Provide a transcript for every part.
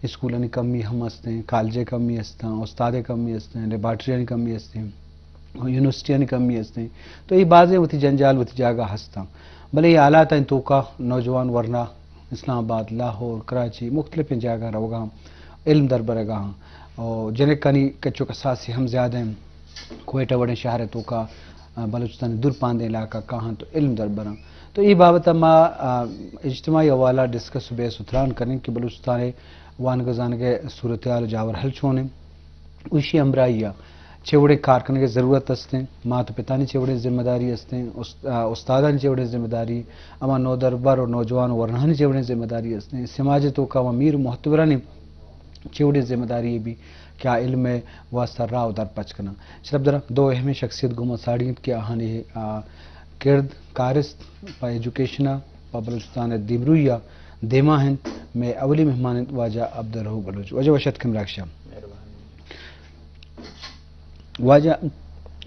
اسکولانی کمی ہم ہستیں، کالجے کمی ہستاں، استادے کمی ہستیں، لیبارٹریانی کمی ہستیں، یونیورسٹیانی کمی ہستیں۔ تو اے بازیں وتی جنجال وتی جاگہ ہستاں۔ بلے اے حالاتانی توکا نوجوان ورنا اسلام آباد، لاہور، کراچی، مختلفیں جاگہ روگا ہاں، علم دربرگا ہاں۔ اور جنکانی کچ و کساسی ہم زیادہ ہیں۔ کوئٹہ وڑیں شہر توکا، آ، بلوچستان دور پاندیں علاقہ کاہاں تو علم دربراں۔ تو اے بابت ما، آ، اجتماعی حوالہ ڈسکس و بحث و تران کنیں کہ بلوچستان وانگ و زانگ ء صورتحال و جاور حل چون انت؟ ایشی ہمراہی ء چے وڑیں کار کنگ ء ضرورت است انت؟ مات و پتانی چے وڑیں ذمہ داری است انت؟ است-، آ، استادانی چے وڑیں ذمہ داری؟ ہما نودربر و نوجوان و ورناہانی چے وڑیں ذمہ داری است انت؟ سماج ء توکا ہما میر و محتبرانی چے وڑیں ذمہ داری بی کہ آ علم ء واسطہ راہ و در پچ کناں؟ شرپ دراں دو اہمیں شخصیت گوما ساڑی انت کہ آہانی، آ، کرد کارست پہ ایجوکیشن ء پہ بلوچستان ء دیمروئی ء دیما انت۔ مئے اولی مہمان انت واجہ عبدالرؤف بلوچ۔ واجہ وش اتکے مراگش ء۔ مہربانی۔ واجہ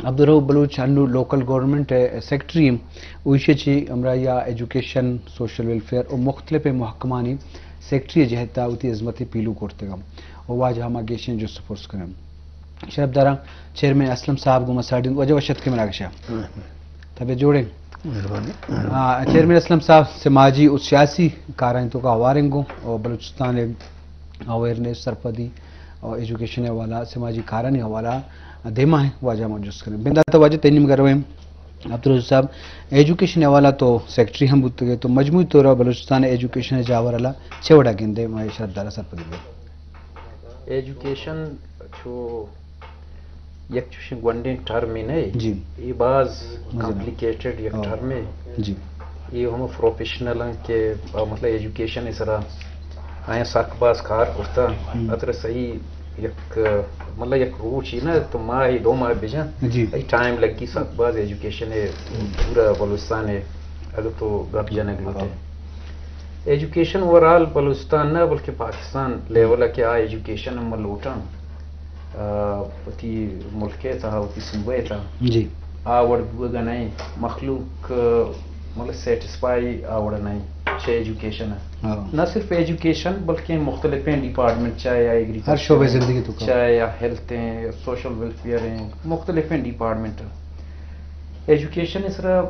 عبدالرؤف بلوچ انو لوکل گورنمنٹ ء سیکرٹری انت۔ او ایشی چی ہمراہی ء ایجوکیشن، سوشل ویلفیئر و مختلف محکمانی سیکرٹری ء جہت ء وتی ہزمت پیلو کرتگ انت۔ و واجہ ہما گیشیں جست و پرس کنیں۔ شرپ دراں چیئرمین اسلم صاحب گوں ما ساڑی انت۔ واجہ وش اتکے مراگش ء۔ طبیعت جوڑ انت؟ مہربانی۔ آ، چیئرمین اسلم صاحب سماجی و سیاسی کارانی توکا ہوار انت گوں و بلوچستان اویئرنیس، سرپدی و ایجوکیشن حوالہ، سماجی کارانی حوالہ دیما ہیں۔ واجہ ما جست کنیں۔ بندات واجہ تئی نیمگا رویں۔ عبدالرؤف صاحب، ایجوکیشن حوالہ تو سیکرٹری ہم بوتگے، تو مجموعی طور بلوچستان ایجوکیشن جاور حالا چے وڑا گندے؟ ما شرپ دارا سرپدی دے۔ ایجوکیشن چو یک چوشیں گونڈیں ٹرمے نہ، جی۔ اے باز مزن۔ کمپلیکیٹڈ یک ہاں۔ ٹرمے۔ جی۔ اے ہم پروفیشنل ہیں کہ، آ، مطلب ایجوکیشن سرا آیاں سک باز کار کرتا۔ ہم۔ اتر صحیح یک، مطلب یک روچ ہی نہ تو ماہ ہی دو ماہ بجن۔ جی۔ اے ٹائم لگی سک باز ایجوکیشن ہے، ہم۔ پورا بلوچستان ہے، اگر تو گپ جنگ لوٹے۔ ہاں۔ ایجوکیشن اوورآل بلوچستان نہ بلکہ پاکستان لیول ء کہ آ ایجوکیشن ہم لوٹاں، آ، وتی ملک ء تہا، وتی صوبہ ء تہا جی۔ آ وڑ بوگ ء نئیں، مخلوق، آ، مطلب سیٹسفائی آ وڑ ء نئیں چہ ایجوکیشن ء۔ ہاں۔ نہ صرف ایجوکیشن بلکہ مختلفیں ڈپارٹمنٹ، چاہے آ ہر شعبہ ایگریکلچر ہیں، زندگی تو کا۔ چاہے آ ہیلتھ ہیں، سوشل ویلفیئر ہیں، مختلفیں ڈپارٹمنٹ۔ ایجوکیشن ء سرا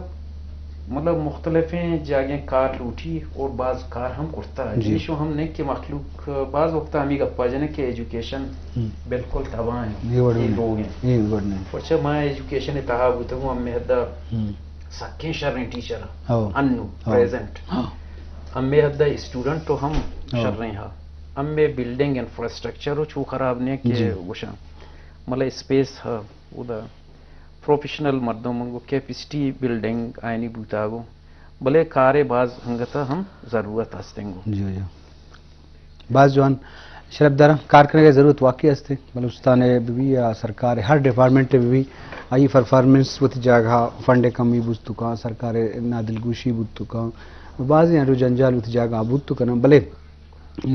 مطلب مختلفیں جاگہیں کار لوٹی اور باز کار ہم کرتا۔ جی۔ ایشو ہم نہیں کہ مخلوق باز وقت ہمیں گپا جنے کہ ایجوکیشن ہم۔ بالکل تباہ ہیں، اے وڑ اے نہیں۔ لوگ ہیں۔ اے وڑ نہیں۔ پرچہ ما ایجوکیشن تہا بوتگوں، ہمیں حدا ہم۔ سکیں شریں ٹیچر ہاں۔ انو ہاں۔ پریزنٹ۔ ہاں۔ ہمیں حدا اسٹوڈنٹ تو ہم ہاں۔ شریں ہا۔ ہمیں بلڈنگ انفراسٹرکچر چو خراب نہیں کہ جی۔ گوشاں۔ مطلب اسپیس ہا، ادا پروفیشنل مردم انگو کیپیسٹی بلڈنگ آئینی بوتاگو، بلے کارے باز انگتا ہم ضرورت ہستنگو۔ جی، جی۔ باز جوان۔ شرپ دارا کار کنگے ضرورت واقعی ہستے۔ بلوچستان بی یا سرکار ہر ڈپارٹمنٹ بی آئی پرفارمنس وتی جاگہ، فنڈ کمی بوتو کاں، سرکار نادلگوشی بوتو کاں، بازیں انو جنجال وتی جاگہ بوتو کناں، بلے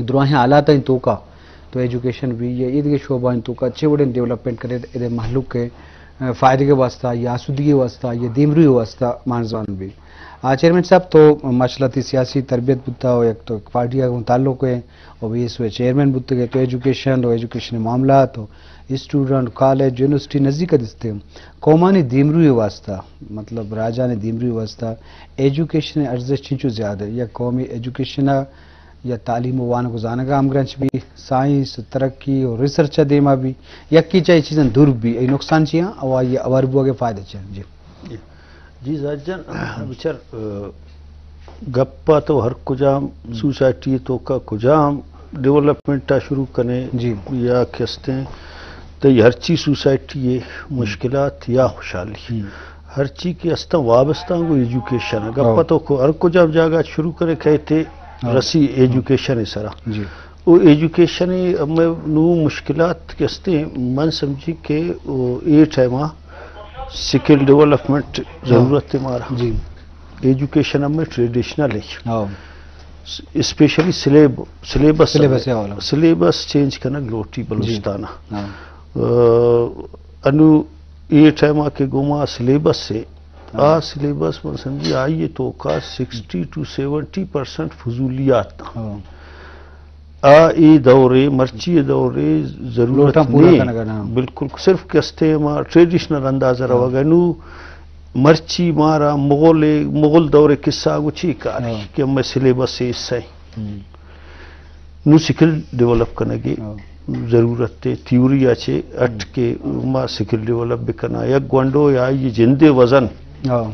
دراہیں حالاتانی توکا تو ایجوکیشن بی یا ایدگہ شعبانی توکا چے وڑیں ڈیولپمنٹ کرے ادے مہلوک ء، آ، فائدگ ء واسطہ یا آسودگی ء واسطہ یا دیمروی ء واسطہ مانزمان بی۔ آ، چیئرمین صاحب تو ماشاءاللہ تی سیاسی تربیت بوتا و یک تو پارٹی ء گوں تعلق ہے و بی ایس او ء چیئرمین بوتگے تو ایجوکیشن و ایجوکیشن معاملات و اسٹوڈنٹ کالج یونیورسٹی نزدیک ء دستے قومانی دیمروی ء واسطہ مطلب راجانی دیمروی ء واسطہ ایجوکیشن ء ارزش چنچو زیادہ ہے یا قومی ایجوکیشن ء یا تعلیم و وانگ و زانگ ء ہمگرنچ بی، سائنس، ترقی و ریسرچ ء دیما بی، یکی چا اے چیزاں دور بی، اے نقصان چی آں؟ او آئی ء اوار بوگ ء فائدہ چی آں؟ جی۔ جی زاہد جان، بچار، آ، گپ ء تو ہر کجام ہم۔ سوسائٹی ء توکا کجام ڈیولپمنٹ ء شروع کنے جی۔ یا کستیں، تئی ہرچی سوسائٹی ء ہم۔ مشکلات یا خوشحالی۔ ہم۔ ہرچی کہ استاں وابستہ گوں ایجوکیشن ء۔ گپ ء ہاں۔ تو کو ہر کجام جاگہ شروع کرے کئیت ہاں۔ رسی ہاں۔ ایجوکیشن ء سرا۔ جی۔ او ایجوکیشن ء ہمے نوں مشکلات کہ استیں، من سمجھی کہ او اے ٹائم ء سکل ڈیولپمنٹ ہاں۔ ضرورت ہے مارا۔ جی۔ ایجوکیشن ہمے ٹریڈیشنل ہے۔ ہاں۔ اسپیشلی سلیب-، سلیبس سلیبس ہمے۔ حوالہ۔ سلیبس چینج کنگ لوٹی جی۔ بلوچستان ء۔ ہاں۔ آ، انو اے ٹائم ء کہ گوما سلیبس ہے، ہاں۔ آ سلیبس من سمجھی آئی ء توکا سکسٹی ٹو سیونٹی پرسنٹ فضولیات۔ ہاں۔ آ اے دورے، مرچی اے دورے ضرورت لوٹاں پورا نے۔ کنگ ءَ نہ۔ بالکل، صرف کہ استے ما ٹریڈیشنل انداز ءَ ہاں۔ روگ ءَ۔ نوں مرچی مارا مغل، مغل دور ءِ قصہ گوں چی کار ہاں۔ کہ ہمے سلیبس ءِ حصہ ایں۔ ہم۔ نوں سکل ڈیولپ کنگ ءِ ہاں۔ ضرورت اے، تھیوری ءَ چہ اٹ ہم۔ کہ ما سکل ڈیولپ بکناں۔ یک گونڈو یا آئی جند ءِ وزن ہاں۔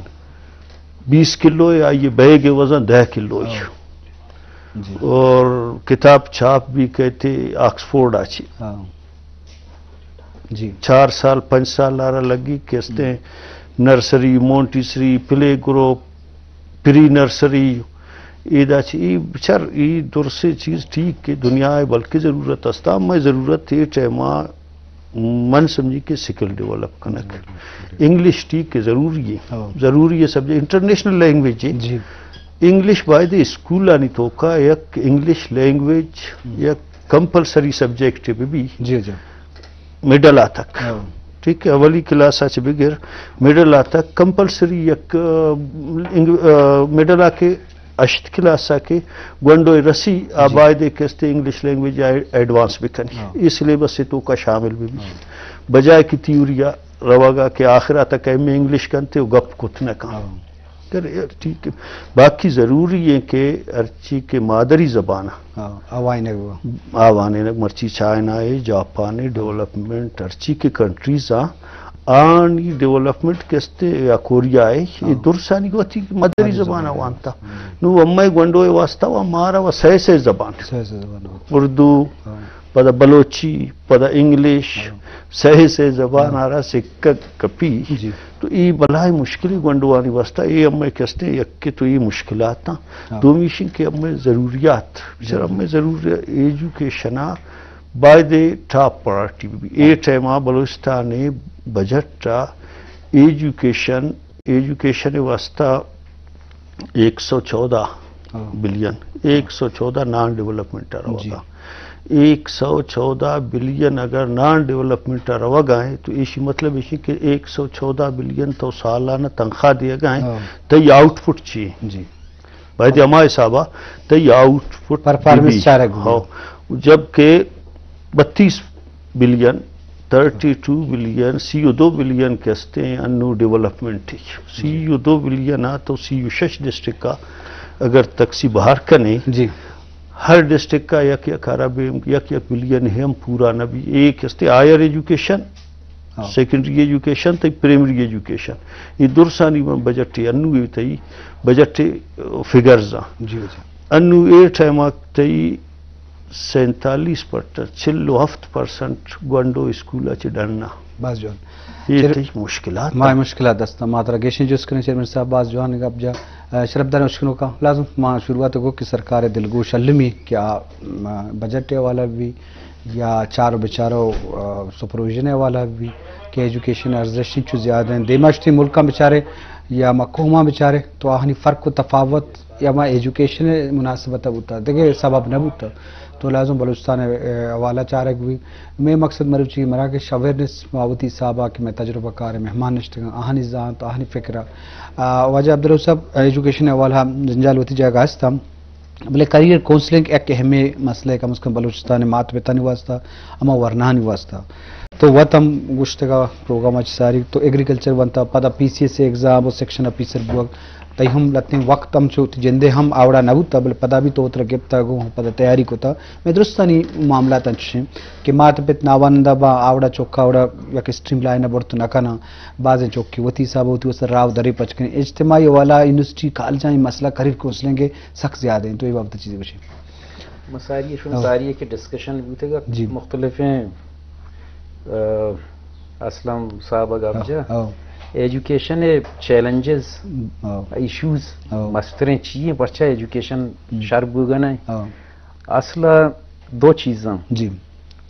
بیس کلو یا آئی بیگ ءِ وزن دہ کلو ایں۔ ہاں۔ جی۔ اور کتاب چھاپ بھی کئیت آکسفورڈ ءَ چہ۔ ہاں۔ جی۔ چار سال، پنچ سال آرا لگی کہ استے ہم۔ نرسری، مونٹیسری، پلے گروپ، پری نرسری، ایدا چہ اے بچار، اے درسیں چیز ٹھیک کہ دنیا ءَ بلکہ ضرورت استا، مئے ضرورت اے ٹائم ءَ من سمجھی کہ سکل ڈیولپ کنگ۔ ہم۔ انگلش ٹھیک کہ ضروری ایں۔ ہاں۔ ضروری ایں، سبجیکٹ انٹرنیشنل لینگویج ایں۔ جی۔ انگلش باید اسکولانی توکا یک انگلش لینگویج ہم۔ یک کمپلسری سبجیکٹ بہ بی۔ جی، جی۔ مڈل ءَ تک۔ ہاں۔ ٹھیک ایں، اولی کلاس ءَ چہ بگر مڈل ءَ تک کمپلسری یک، آ، انگ-، آ، مڈل ءَ کہ ہشت کلاس ءَ کہ گونڈو رسی، آ جی۔ باید اے کہ استے انگلش لینگویج ءَ ایڈوانس بکنی۔ ہاں۔ اے سلیبس ءِ توکا شامل بہ بی۔ ہاں۔ بجائے کہ تھیوری ءَ روگ ءَ کہ آخر ءَ تک ایم اے انگلش کنت ءُ گپ کت نہ کن۔ ہاں۔ کر، ٹھیک ایں۔ باقی ضروری ایں کہ ہرچی کہ مادری زبان ایں۔ ہاں، آ وانینگ بہ۔ آ وانینگ، مرچی چائنا ایں، جاپان ایں، ڈیولپمنٹ، ہرچی کہ کنٹریز ایں، آنی ڈیولپمنٹ کہ استے یا کوریا ایں، اے ہاں۔ درسانی وتی مادری مادری زبان ءَ زبان ایں۔ وانتا۔ ہم۔ نوں ہمے گونڈو ءِ واسطہ ءُ مارا ءُ سئے سئے زبان۔ سئے سئے زبان ایں۔ اردو، ہاں۔ پدا بلوچی، پدا انگلش، ہاں۔ سئے سئے زبان ہاں۔ آرا سکگ کپی۔ جی۔ تو اے بلاہیں مشکلے گونڈوانی واسطہ، اے ہمے کہ استے یک کہ تو اے مشکلات ایں۔ ہاں۔ دومی ایش ایں کہ ہمے ضروریات، بچار ضروری۔ ہمے ضرور ایجوکیشن ءَ باید اے ٹاپ پرائرٹی بہ بی۔ اے ہاں۔ ٹائم ءَ بلوچستان ءِ بجٹ ءَ ایجوکیشن، ایجوکیشن ءِ واسطہ ایک سو چودہ ہاں۔ بلین، ایک سو چودہ نان ڈیولپمنٹ ءَ روگ ءَ۔ جی۔ ایک سو چودہ بلین اگر نان ڈیولپمنٹ ءَ روگ ءَ ایں تو ایشی مطلب ایش ایں کہ ایک سو چودہ بلین تو سالانہ تنخواہ دیگ ءَ ایں، ہاں۔ تئی آؤٹ پٹ چی ایں؟ جی۔ باید ہما حساب ءَ تئی آؤٹ پٹ پرفارمنس بہ بی۔ چارگ بہ بی۔ ہاں۔ جبکہ بتیس بلین، تھرٹی ٹو بلین، سی ءُ دو بلین کہ استے ایں انوں ڈیولپمنٹ ایں۔ جی۔ سی ءُ دو بلین ءَ تو سی ءُ شش ڈسٹرکٹ ءَ اگر تقسیم بہر کنے، جی۔ ہر ڈسٹرکٹ ءَ یک یک ارب ایں، یک یک بلین ایں، ہم پورا نہ بی۔ اے کہ استے ہائر ایجوکیشن، ہاں۔ سیکنڈری ایجوکیشن تئی پرائمری ایجوکیشن۔ اے درسانی من بجٹ ایں، انوں اے تئی بجٹ فگرز ایں۔ جی، جی۔ انوں اے ٹائم ءَ تئی سینتالیس پرسنٹ، چل ءُ ہفت پرسنٹ گونڈو اسکول ءَ چہ ڈن ایں۔ باز جوان۔ اے چیر-، تئی مشکلات ما ایں۔ مشکلات است ایں۔ ما ترا گیشیں جست کنیں چیئرمین صاحب، باز جوان گپ جا۔ آ، شرپداریں اشکنوکاں، لازم ما شروعات ءَ گوں کہ سرکار ءِ دلگوش المی کہ آ، م، بجٹ ءِ حوالہ بہ بی یا چار ءُ بچار ءُ، آ، سپرویژن ءِ حوالہ بہ بی کہ ایجوکیشن ءِ ارزشت انچو زیادہ ایں۔ دیما اشتیں ملکاں بچارے یا ما قوماں بچارے تو آہانی فرق ءُ تفاوت یا ما ایجوکیشن ءِ مناسبت ءَ بوتا، دگہ سبب نہ بوتا۔ تو لازم بلوچستان ءِ، اے، حوالہ چارگ بی۔ مئے مقصد مروچی مراگش اویئرنس، ما وتی حساب ءَ کہ مئے تجربہ کار مہمان نشتگ اَنت، آہانی زانت، آہانی فکر ءَ۔ آ، واجہ عبدالرؤف صاحب، ایجوکیشن ءِ حوالہ ءَ جنجال وتی جاگہ ءَ است اَنت، بلے کیریئر کونسلنگ یک اہمیں مسئلہ ایں، کم از کم بلوچستان ءِ مات پتانی واسطہ، ہما ورناہانی واسطہ۔ تو وت ہم گوشتگ ءَ پروگرام ءَ چہ ساری تو ایگریکلچر ونتا، پدا پی سی ایس ءِ ایگزام ءُ سیکشن آفیسر بوگ، تئی ہم لہتیں وقت ہم چو وتی جندے ہم آوڑا نہ بوتا، بلے پدا بھی تو وترا گپتا گوں پدا تیاری کتا۔ مئے درستانی معاملات انچش ایں کہ مات پت ناوانندہ باں، آوڑا چکا آوڑا یک اسٹریم لائن ءَ برت نہ کناں۔ بازیں چکے وتی حساب ءَ وتی واسطہ راہ ءُ درے پچ کنیں۔ اجتماعی حوالہ، یونیورسٹی، کالجاں اے مسئلہ کیریئر کونسلنگ ءِ سک زیادہ ایں، تو اے بابت ءَ چیزے گوشے۔ مساری شون ہاں۔ ساری کہ ڈسکشن بوتگ ءَ جی۔ مختلفیں، آ، اسلم صاحب ءَ گپ ہاں، جا۔ ہاں۔ ایجوکیشن ءِ چیلنجز، ہاں۔ ایشوز، ہاں۔ مستریں چی ایں، پرچا ایجوکیشن ہم۔ شر بوگ ءَ نہ ایں۔ ہاں۔ اصل ءَ دو چیزاں۔ جی۔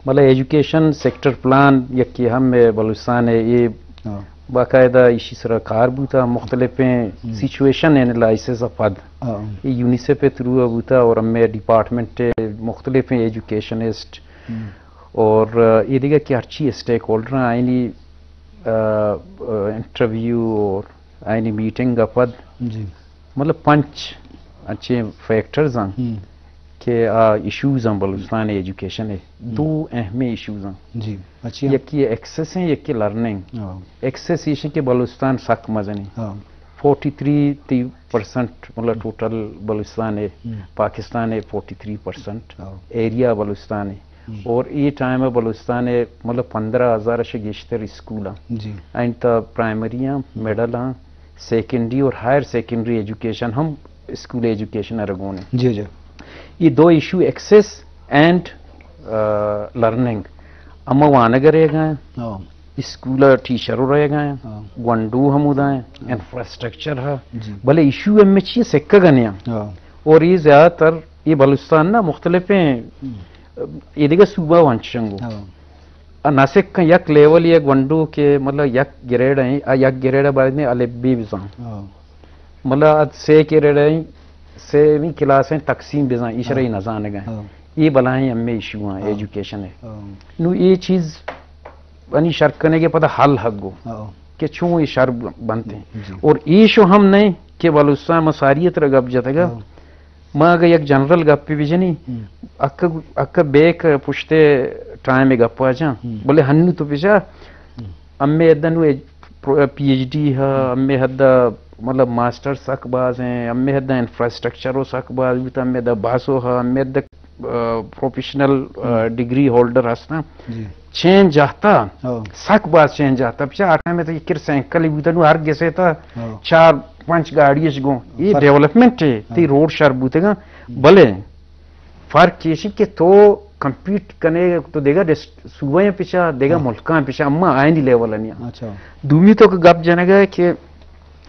مطلب ایجوکیشن سیکٹر پلان یکے ہم ایں بلوچستان ءِ، اے ہاں۔ باقاعدہ ایشی سرا کار بوتا، مختلفیں ہم۔ سچویشن انالائسس ءَ پد۔ ہاں۔ اے یونیسیف ءِ تھرو ءَ بوتا اور ہمے ڈپارٹمنٹ ءِ مختلفیں ایجوکیشنسٹ ہم۔ اور، آ، اے دگہ کہ ہرچی اسٹیک ہولڈر اَنت، آئینی، آ، آ، انٹرویو اور آئینی میٹنگ ءَ پد، جی۔ مطلب پنچ انچیں فیکٹرز اَنت ہم۔ کہ آ ایشوز ہیں بلوچستان ایجوکیشن ہے، دو اہم ایشوز ہیں۔ جی، اچھا۔ یکی ایکسس ہیں، یکی لرننگ۔ ہاں۔ ایکسس ایش کہ بلوچستان سک مزنی۔ ہاں۔ فورٹی تھری تی پرسنٹ، مطلب، ٹوٹل بلوچستان ہے، ہم۔ پاکستان ہے فورٹی تھری پرسنٹ، ہاں۔ ایریا بلوچستان ہے۔ ہم۔ اور یہ ٹائم ہے بلوچستان ہے، مطلب، پندرہ ہزار سے گیشتر اسکول ہیں۔ جی۔ اینڈ تا پرائمری ہیں، ہم۔ مڈل ہیں، سیکنڈری اور ہائر سیکنڈری ایجوکیشن ہم اسکول ایجوکیشن ء رگون ہیں۔ جی، جی۔ یہ دو ایشو، ایکسس اینڈ، آ، لرننگ، اما وانگ رہ گئے ہیں، ہاں۔ اسکول ٹیچر رہ گئے ہیں، ہاں۔ گونڈو ہمودا ہیں، ہاں۔ انفراسٹرکچر ہے۔ جی۔ بلے ایشو ہم میں چیز سکہ گنے ہیں۔ ہاں۔ اور یہ زیادہ تر یہ بلوچستان نا مختلف ہیں، ہم۔ یہ دیگہ صوبہ وانچنگو۔ ہاں۔ ء نہ سکن یک لیول، یک گونڈو کہ مطلب یک گریڈ ہیں، آ یک گریڈ ء باید میں الف بے بزاں۔ ہاں۔ مطلب اد سے گریڈ ہیں، سے کلاس ہیں تقسیم بزاں، ایشرا ہی ہاں۔ نزانگ ہیں۔ ہاں۔ یہ بلائیں ہمیں ایشو ہیں ہاں۔ ایجوکیشن ہے۔ ہاں۔ نو یہ چیز انی شر کنے کے پتہ حل حق گو ہاں۔ کہ چون یہ شر بنتے ہیں۔ جی۔ اور ایشو ہم نہیں کہ بلوچستان مساریت را گپ جتگا۔ ہاں۔ ما اگہ یک جنرل گپے بجنی، ہم۔ اکہ، اکہ بیک پشتے ٹائم گپا جاں، ہم۔ بلے ہنو تو بجا، ہم۔ ہمے حد نو پرو-، پی ایچ ڈی ہا، ہم۔ ہمے حد مطلب ماسٹر سک باز ہیں، ہمے حد انفراسٹرکچر و سک باز بوتا، ہمے حد باسو ہا، ہمے حد، آ، پروفیشنل، آ، ہم۔ ڈگری ہولڈر ہستاں۔ جی۔ چینج آتا، ہاں۔ سک باز چینج آتا۔ پچا آ ٹائم تو کر سائیکل ہی بوتا، نو ہر گسے تا ہاں۔ چار پنچ گاڑی اش گوں۔ یہ فرق۔ ڈیولپمنٹ ہے، ہاں۔ تی روڈ شر بوتگا۔ ہم۔ بلے فرق یہ کہ تو کمپیٹ کنے تو دیگا ڈس-، صوبہ ہیں پچا، دیگا ہاں۔ ملکاں پچا، اما آئینی لیول نہیں۔ اچھا۔ دومی تو گپ جنگا ہے کہ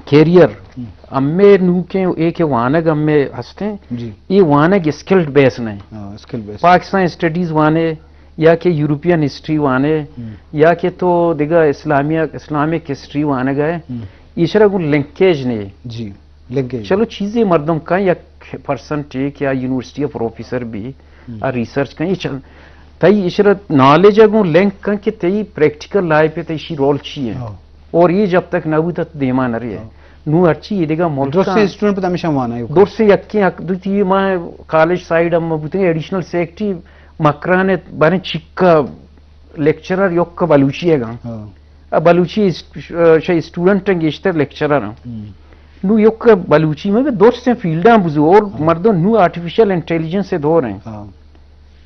کیریئر، ہم۔ ہمے نوکیں اے کہ وانگ ہمے ہستیں، جی۔ یہ وانگ اسکلڈ بیس نہیں۔ ہاں، اسکل بیس۔ پاکستان اسٹڈیز وانے، یا کہ یورپین ہسٹری وانے، ہم۔ یا کہ تو دگہ اسلامیہ، اسلامک ہسٹری وانگ ہے، ہم۔ ایشرا گوں لنکیج نہیں۔ جی، لنکیج۔ چلو چیزیں مردم کا یک پرسنٹ ہے کہ آ یونیورسٹی پروفیسر بھی، ہم۔ آ ریسرچ کن، یہ چل-، تئی ایشرا نالج گوں لنک کن کہ تئی پریکٹیکل لائف ہے، تئی شی رول چی ہے۔ ہاں۔ اور یہ جب تک نہ ہوتا تو دیما نہ رہے۔ ہاں۔ نو ہرچی یہ دگہ ملک درست اسٹوڈنٹ پتہ ہمیشہ وانا ہے۔ درست یکی حق دو تی ما کالج سائیڈ ہم بوتے ایڈیشنل سیکرٹری مکران بارے چکا لیکچرر یوک بلوچی ہے گا۔ ہاں۔ ا بلوچی اس-، شے اسٹوڈنٹ گیشتر لیکچرر ہیں۔ ہم۔ نو یوک بلوچی میں بھی درست فیلڈاں بزو اور ہاں۔ مردم نو آرٹیفیشل انٹیلیجنس سے دور ہیں۔ ہاں۔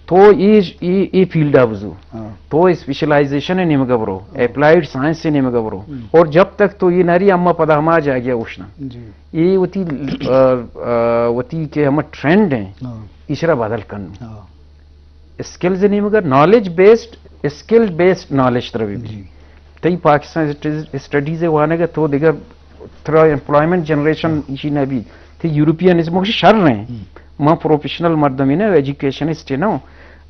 تو اے، اے، اے فیلڈ ء بزو۔ ہاں۔ تو اسپیشلائزیشن ء نیمگ ء برو، ہاں۔ اپلائیڈ سائنس ء نیمگ ء برو۔ ہم۔ اور جب تک تو یہ نہ رہی، اما پدا ہما جاگہ اوشنا۔ جی۔ یہ وتی، آ، آ، وتی کہ ہم ٹرینڈ ہیں، ہاں۔ ایشرا بدل کرنو۔ ہاں۔ اسکلز نیمگ ء نالج بیسڈ، اسکل بیسڈ نالج تر بھی۔ جی۔ تئی پاکستان اسٹڈیز، اسٹڈیز وانگ ء تو دگہ ترا ایمپلائمنٹ جنریشن ہاں۔ ایشی نہ بیت۔ تئی یورپین اس مکش شر ہیں۔ ہم۔ ما پروفیشنل مردم ہی نہ، ایجوکیشنسٹ ہی نہ ہوں۔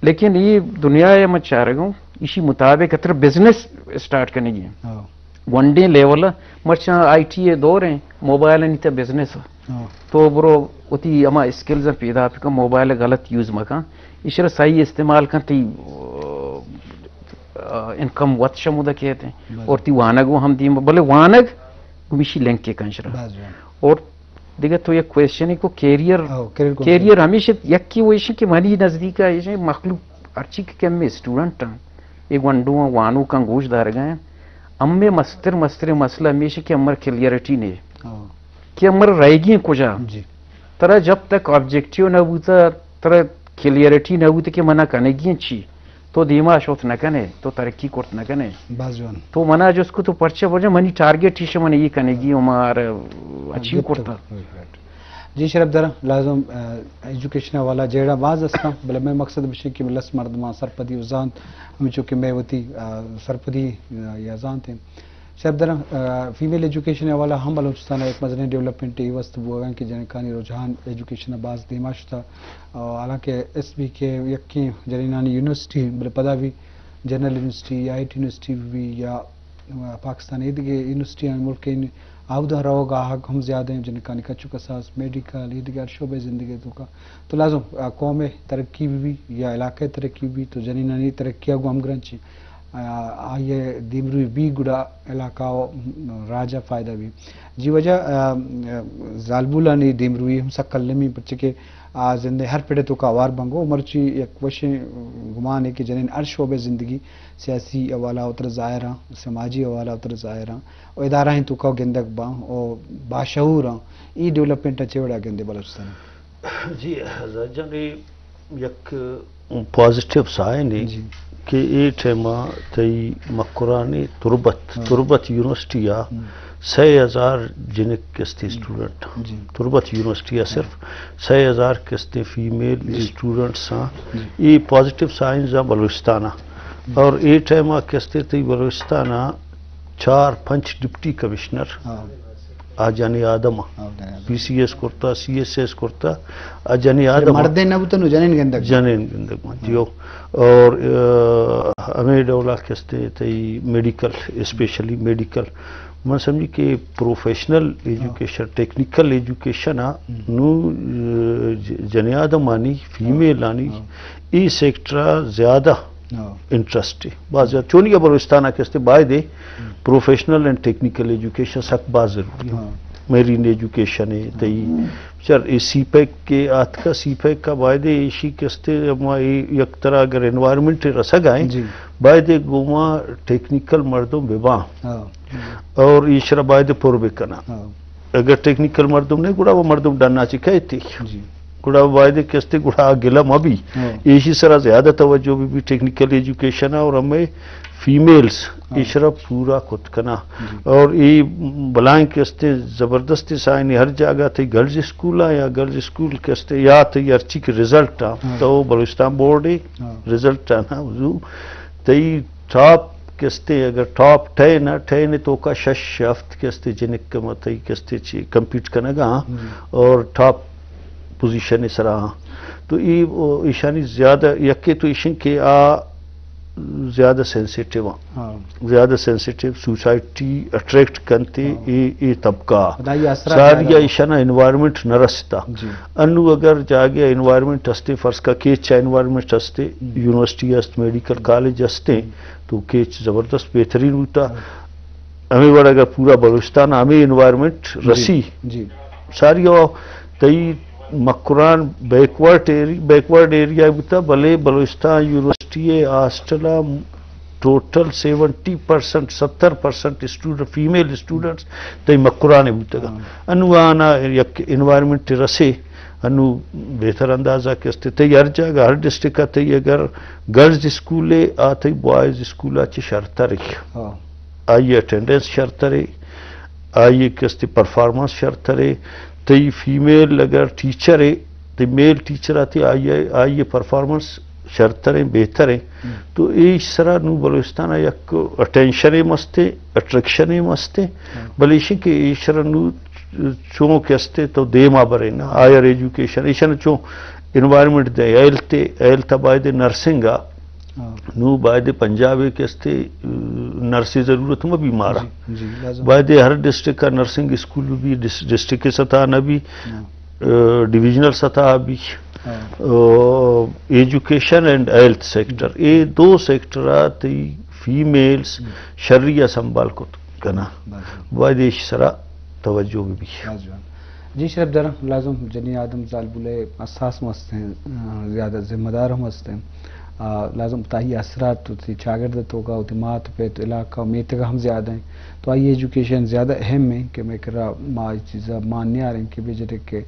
لیکن یہ دنیا ہے، میں چارگ ہوں، اسی مطابق تر بزنس اسٹارٹ کرنے کی۔ ہاں۔ ون ڈے لیول مرچاں آئی ٹی دور ہیں، موبائل نہیں تو بزنس۔ ہاں۔ تو برو وتی ہما اسکلز پیدا بکن، موبائل غلط یوز مکن، ایشرا صحیح استعمال کن، تئی، آ، انکم وت شمودا کہتے ہیں۔ بلے۔ اور تی وانگ و ہم دیم، بلے وانگ گمیشی لنک کے کنشرا۔ بس جان۔ اور دیگہ تو یک کوشچن کو کیریئر، ہاں، کیریئر کو کیریئر ہمیشہ یکی وہ ایشی کہ منی نزدیک ہے، ایشی مخلوق ہرچی کہ ہمیں اسٹوڈنٹ ہیں، یہ گونڈو ہیں، وانو کن گوش دار گئے ہیں، ہمیں مستر، مستر مسئلہ ہمیشہ کہ ہمر کلیئرٹی نہیں۔ ہاں۔ کہ ہمر رہ گی ہیں کجا؟ جی۔ ترا جب تک آبجیکٹیو نہ بوتا، ترا کلیئرٹی نہ بوتا کہ منا کنگی ہیں چی، تو دیما شوت نہ کنے، تو ترقی کرت نہ کنے۔ باز جوان۔ تو منا جس کو تو پرچہ پرچہ منی ٹارگٹ ہی من یہ کنگی ہوں، مار اچیو کرتا۔ رائٹ، رائٹ۔ جی شرف دارا، لازم، آ، ایجوکیشن والا جیڑا باز استا، بلے میں مقصد بشی کہ لس مردمان سرپدی و زانت، ہمیں چونکہ میں وتی، آ، سرپدی، آ، یا زانت ہیں۔ شرف دارا، آ، فیمیل ایجوکیشن حوالہ ہم بلوچستان ء یک مزنیں ڈیولپمنٹ ای وست بوگاں کہ جنکانی رجحان ایجوکیشن ء باز دیما شتا۔ آ، حالانکہ ایس بی کے یکیں جنینانی یونیورسٹی، بلے پدا بھی جنرل یونیورسٹی یا آئی ٹی یونیورسٹی بھی یا، آ، پاکستان ء دیگہ یونیورسٹی آن ملک آودا روگ آہگ ہم زیادہ ہیں، جنکانی کچو کساس میڈیکل ای دیگہ ہر شعبہ زندگی توکا۔ تو لازم، آ، قوم ترقی بھی، بھی یا علاقہ ترقی بھی، تو جنینانی ترقی آگو ہم گرنچی۔ آ، آئی ء دیمروی بی گڑا علاقہ و راج ء فائدہ بی۔ جی وجہ، آ، زالبولانی دیمروی ہم سک المی، پرچہ کہ آ زند ءِ ہر پڑ ءِ توکا ہوار بنگو۔ مرچی یک وشیں گمان ہے کہ جنین ہر شعبہ زندگی، سیاسی حوالہ وتر ظاہراں، سماجی حوالہ وتر ظاہراں، و ادارہ توکا گندگ باں و باشعوراں۔ ای ڈیولپمنٹ چے وڑا گندے بلوچستان؟ جی، زاہد جان، اے یک پازیٹیو سائن ہے جی۔ کہ اے ٹائم ءَ تئی مکران ءِ تربت، ہاں۔ تربت یونیورسٹی ءَ ہم۔ سئے ہزار جنک کستے ہم۔ اسٹوڈنٹ۔ جی۔ تربت یونیورسٹی ءَ ہاں۔ صرف سئے ہزار کستے فیمیل جی۔ اسٹوڈنٹس آں۔ جی۔ اے پازیٹیو سائنز آں بلوچستان ءَ۔ ہم۔ اور اے ٹائم ءَ کستے تئی بلوچستان ءَ چار پنچ ڈپٹی کمشنر ہاں۔ آ جنی آدم آں۔ ہاں، جنی آدم۔ پی سی ایس کرتا، سی ایس ایس کرتا، آ جنی آدم آں۔ مردین نہ بوتن، جنین گندگ۔ جنین گندگ ماں، ہاں۔ جیو۔ اور، آ، ہمیں ڈولا کستے تئی میڈیکل، اسپیشلی میڈیکل۔ من سمجھی کہ پروفیشنل ہاں۔ ایجوکیشن، ٹیکنیکل ایجوکیشن آ ہم۔ نو، آ، ج-، جنی آدم آنی، فیمیل آنی، ہاں۔ ای سیکٹر آ زیادہ ہاں۔ انٹرسٹ ہے۔ باز زیادہ۔ چونی کہ بلوچستان آ کستے باید ہے ہم۔ پروفیشنل اینڈ ٹیکنیکل ایجوکیشن سک باز ضروری ہے۔ ہاں۔ میرین ایجوکیشن ہے، تئی ہم۔ چر اے سی پیک کے آتکا، سی پیک کا باید ہے ایشی کستے، اما اے یک طرح اگر انوائرمنٹ رسگ آئیں، جی۔ باید ہے گوما ٹیکنیکل مردم بباں۔ ہاں۔ اور ایشرا باید ہے پر بکنا۔ ہاں۔ اگر ٹیکنیکل مردم نہیں، گڑا وہ مردم ڈنا چی کہتے۔ جی۔ گڑا باید کستے گڑا گلہ مہ بی۔ ہاں۔ ایشی سرا زیادہ توجہ بی، بی ٹیکنیکل ایجوکیشن اور ہمیں فیمیلز ہاں۔ ایشرا پورا کت کنا۔ جی۔ اور ای بلائیں کستے زبردست سائنی ہر جاگہ تئی گرلز اسکول آ یا گرلز اسکول کستے یا تئی ہرچی کہ رزلٹ آ، ہاں۔ تو بلوچستان بورڈ ہے، ہاں۔ رزلٹ آ نا وضو تئی ٹاپ کستے، اگر ٹاپ ٹین ء، ٹین ء توکا شش ہفت کستے جنک متئی کستے چی کمپیٹ کنگا، ہم۔ اور ٹاپ پوزیشن سرا ہاں۔ تو ای، او، ایشانی زیادہ، یکے تو ایشن کہ آ زیادہ سینسیٹیو ہاں۔ ہاں۔ زیادہ سینسیٹیو سوسائٹی اٹریکٹ کنتے، ہاں۔ ای، ای طبقہ۔ خدائی اثرات ساری زیادہ ہو۔ ایشانا انوائرمنٹ نہ رستا۔ جی۔ انو اگر جاگہ انوائرمنٹ ہستے، فرض کا کیچ انوائرمنٹ ہستے، ہم۔ یونیورسٹی ہست، میڈیکل کالج ہستے، ہم۔ تو کیچ زبردست بہترین بوتا۔ ہاں۔ ہمیں وڑ اگر پورا بلوچستان ہمیں انوائرمنٹ جی، رسی، جی۔ ساری او تئی مکران بیکورڈ ایری-، بیکورڈ ایریا بوتا، بلے بلوچستان یونیورسٹی ہاسٹل ٹوٹل سیونٹی پرسنٹ، ستر پرسنٹ اسٹوڈنٹ، فیمیل اسٹوڈنٹس تئی مکران بوتگا۔ ہاں۔ انو آنا یک انوائرمنٹ رسے، انو بہتر اندازہ کہ استے۔ تئی ہر جاگہ، ہر ڈسٹرکٹ تئی اگر گرلز اسکول ہے، آ تئی بوائز اسکول آ چہ شرتر ہے۔ ہاں۔ آئی اٹینڈنس شرتر ہے، آئی کستے پرفارمنس شرتر ہے۔ تئی فیمیل اگر ٹیچر ہے، تئی میل ٹیچر آتے، آئی، آئی پرفارمنس شرتر ہیں، بہتر ہیں۔ ہم۔ تو اے سرا نو بلوچستان یک اٹینشن ہم استے، اٹریکشن ہم استے۔ ہاں۔ بلے ایشی کہ ایشرا نو چون کہ استے تو دیما برے نا، ہائر ایجوکیشن، ایشن چون انوائرمنٹ دے، ہیلتھ، ہیلتھ باید نرسنگ آ۔ ہاں۔ نو باید پنجاب کہ استے، نرسی ضرورت مہ بی مارا۔ جی، جی، لازم۔ باید ہر ڈسٹرکٹ کا نرسنگ اسکول بھی ڈس-، ڈسٹرکٹ کے سطح نہ بھی۔ ہاں۔ آ، ڈویژنل سطح بھی، ہاں۔ آ، ایجوکیشن اینڈ ہیلتھ سیکٹر، اے دو سیکٹر آ تئی فیمیلز ہم۔ شری آ سنبھال کت کنا۔ بلکل۔ باید ایش سرا توجہ بھی بھی۔ باز جوان۔ جی شرف دارم، لازم جنی آدم زالبولے حساس ہم ہستیں، آ، زیادہ ذمہ دار ہم ہستیں۔ آ، لازم تاہی اثرات وتی چاگرد توکا، وتی مات پت علاقہ میتگا ہم زیادہ ہیں۔ تو آئی ایجوکیشن زیادہ اہم ہیں کہ میں کرا ما چیزا مان نیاریں کہ بجرے کہ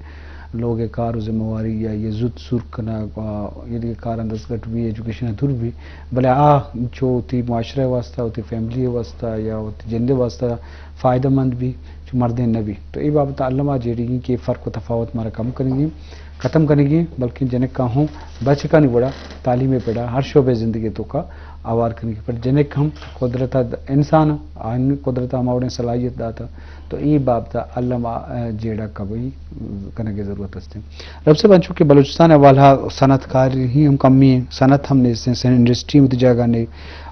لوگ کار و ذمہ واری یا یہ زود سور کنگ، آ، یہ دیگہ کاراں دستگٹ بھی، ایجوکیشن دور بھی، بلے آ چو وتی معاشرہ واسطہ، وتی فیملی واسطہ یا وتی جند واسطہ فائدہ مند بھی، چو مردین نہ بھی۔ تو اے بابت علما جیڑی کہ فرق و تفاوت مارا کم کنگی، ختم کنگی، بلکن جنکاں ہوں بچکانی وڑا تعلیم پڑا ہر شعبے زندگی توکا آوار کنگی۔ پر جنک ہم قدرت انسان، آن قدرت ہما وڑیں صلاحیت داتا۔ تو اے بابت ء الم ء جیڑہ کبئی کنگ ء ضرورت است انت۔ رب صاحب، انچو کہ بلوچستان ء حوالہ صنعت کاری ہم کمی انت، صنعت ہم نیست انت، انڈسٹری وتی جاگہ نے،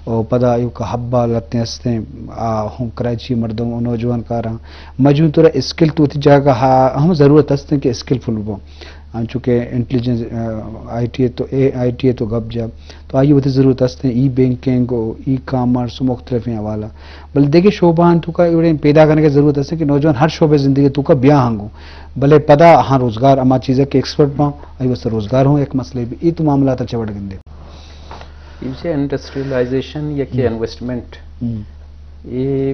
و پدا ایوک ء حبہ لتیں است انت، آ ہم کراچی ء مردم و نوجوان کاراں مجبور طور ء اسکل تو وتی جاگہ ء ہم ضرورت است انت کہ اسکلفل بوں۔ انچو کہ انٹیلیجنس، آ، آئی ٹی ءِ تو، اے آئی ٹی ءِ تو گپ جا، تو آئی وتی ضرورت است ہیں، ای بینکنگ و ای کامرس و مختلفیں حوالہ۔ بلے دگہ شعبہ آں توکا ایوڑیں پیدا کنگ ءِ ضرورت است کہ نوجوان ہر شعبہ زندگی توکا بیا ہنگو، بلے پدا ہاں روزگار ہما چیز ہے کہ ایکسپرٹ باں، آئی واسطہ روزگار ہوں ایک مسئلہ بھی، ای تو معاملات چوڑ گندے۔ یہ انڈسٹریلائزیشن یا کہ ہم۔ انویسٹمنٹ، ہم۔ یہ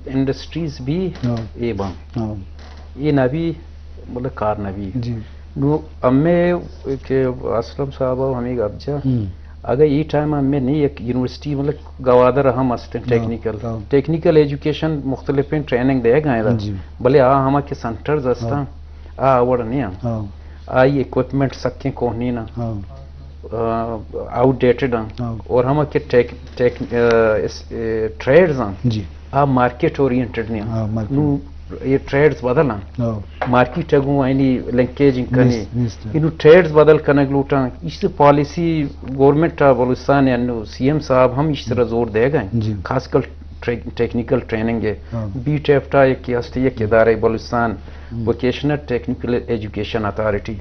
انڈسٹریز بھی ہاں۔ یہ باں۔ ہاں۔ یہ نہ بھی، مطلب، کار نہ بھی۔ جی۔ نو ہمیں کہ اسلم صاحب ہمیں گپ جا، ہم۔ اگر یہ ٹائم ہمیں نہیں، یک یونیورسٹی، مطلب، گوادر ہم است ہیں، ہاں، ٹیکنیکل۔ ہاں۔ ٹیکنیکل ایجوکیشن مختلف ہیں، ٹریننگ دے گئے دا۔ جی۔ بلے آ ہما کہ سینٹرز ہستاں، ہاں۔ آ وڑ نہیں ہیں۔ ہاں۔ آئی اکوپمنٹ سکیں کوہنی نا۔ ہاں۔ آ، آؤٹ ڈیٹڈ ہیں۔ ہاں۔ اور ہما کہ ٹیک-، ٹیک-، آ، اس، اے، ٹریڈز ہیں، جی۔ آ مارکیٹ اورینٹڈ نہیں ہیں۔ ہاں، مارکیٹ۔ نو یہ ٹریڈز بدل ہیں۔ ہاں۔ مارکیٹ اگوں آئینی لنکیج کنی۔ نیست، نیست۔ انو ٹریڈز بدل کنگ لوٹاں۔ اس پالیسی گورنمنٹ آف بلوچستان انو سی ایم صاحب ہم اس طرح زور دے گئے۔ جی۔ خاص کر ٹیک-، ٹیکنیکل ٹریننگ ہے۔ ہاں۔ بی ٹیفٹا یک ہستی، یک ادارہ بلوچستان ہم۔ ووکیشنل ٹیکنیکل ایجوکیشن اتھارٹی۔